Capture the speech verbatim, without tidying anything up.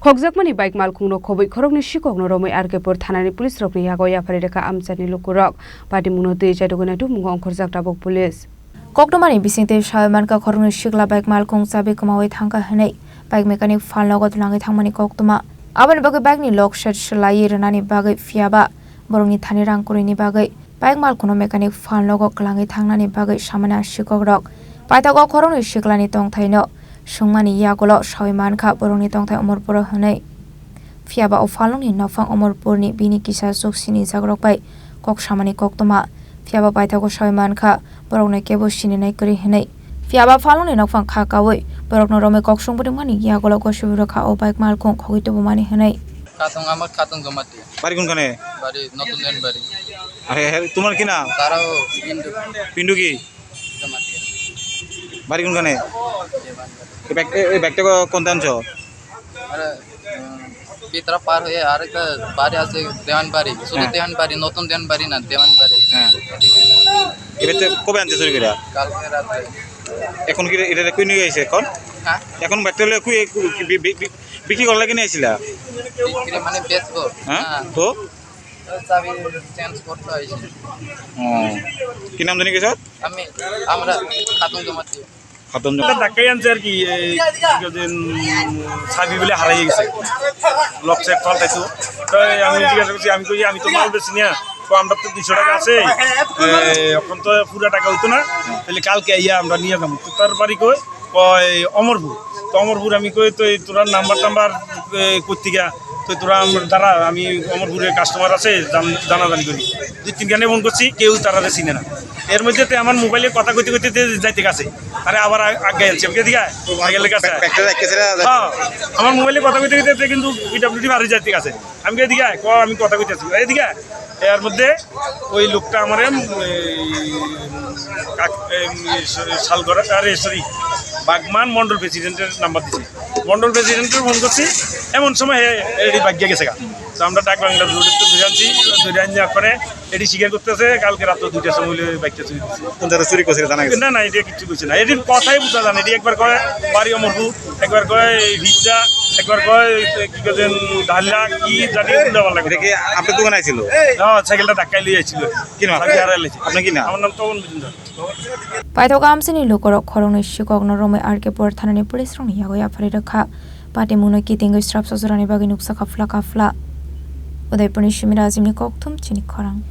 Khokjakmani bike malkhungno khobwi khoroknwi sikokno romwi R K pur thanani police rokni yago yaphari rwkha amchaini lukurok. Patimungno twi chadugwi naitukmungo ongkhorjak tabuk police. Koktwmani bisingtwi sawi mankha khoroknwi sikla bike malkhung chabi kwmawi thangkha hwnwi bike mechanic phalnogo twlangwi thangmani koktwma. Aboni bagwi bike ni lok set swlaiwi rwnani bagwi phiyaba borokni thani rang kwrwini bagwi bike malkhungno mechanic phalnogo kwlangwi thangnani bagwi samani a sikokrok. Paithago khoroknwi siklani tongthaino swngmani yagulo sawi mankha borokni tongthai Omorpuro hwnwi. Phiyaba o phalnokni nophang Omorpurni bini kisa chuk sinijakrok bai kok samani koktwma. Phiyaba paithago sawi mankha borokno kebo sininai kwrwi hwnwi. Phiyaba phalnokni nophang kha kaui borokno romwi kok songwi rwmani yagulo gosiwi rwkha o bike malkhung khogwi tubumani hwnwi. Khatong ama Khatong Jamatia. Bari kun kane? Bari Notun Denbari. Are, he, tumar ki naam? Tarao Pindu. Pindu ki? Jamatia. Bari kun kane? Devanbari. Ei bag, ei, ei bagta ko konta ancho? Are, um, Pitra par hoye arekta bari ase Devanbari. Sudu Devanbari, Notun Devanbari na, Devanbari. Hya. Ei bagta kobe ante churi kore? Kalke ratre. Ekhon ki eta koi noi aise ekhon? Hya? Ekhon bagta loi koi, koi bi-, bi-, bi-, bikri gorar lagi noi aisila? Bikri mane bechbo. Hya? Hya. To? Chabi change korte aisi. Oh. Ki naam jani kisa? Ami, amra Khatong Jamatia. Khatong Jamatia. Dak kai anse ar ki, ei, ki hoy je, chabi bole harai geche. Lock set phaltaito. To ami jigyasa korchi, ami koi, ami to mal bechchi na. To amra to duisho taka ache. Ei, ekhon to pura taka oito na. Tale kalke aiya amra niye jamo. To tar bari koi? Koi Omorpur. To Omorpur ami koi, "Toi torar number tambar, eh, koitthiga? Toi tora amar dara, ami Omorpure customer ache, jan-, janajani gori." Dui tin jone phone korchi, keu tarare sine na. Er moddhe te amar mobile-e kotha koite koite te jaite gase. Are abar a-, agai anchi, amke diga? Cycle-e gase. Ba-, bagta raikhe sere. Ha, amar mobile-e kotha koite koite te kintu P W D bari jaite gase. Amke diga? Ko ami kotha koite achi. Ei diga? Er moddhe oi lokta amare, em, ei, kak-, em, Salgora, are, sorry, Bagman Mondol President-er number dise. Mondol President-e phone korchi, emon somoy he ready bhagya geche ga. To amra Dak Bangla road-e to dhori anchi, dhori anni pore edi sikar korteche, kalke rat duitar somoy loye bike-ta churi dise. Kon jaga churi korche jana geche? Na, na, edi kichu hoiche na. Edi kothai buja jai na, edi ekbar koi bari Omorpur, ekbar koi Bhitsa, ekbar koi, eh, ki hoiche, Dhalila, ki jani, Ulapalla. Eta ki apnar dogan aisilo? Oh, cycle-ta dhakkai loi aisilo. Ki naam? Chabi harai laise. Apnar ki naam? Amar naam Topon Mojumdar. Paithak amchaini lukurok khoroknwi sikokno romwi R K pur thanani police rokni yago yaphari rwkha. Patimungno kitingwi srapsa jorani bagwi nuksa kaphla kaphla. Udaipurni Simi Rajibni kokthum chini khorang.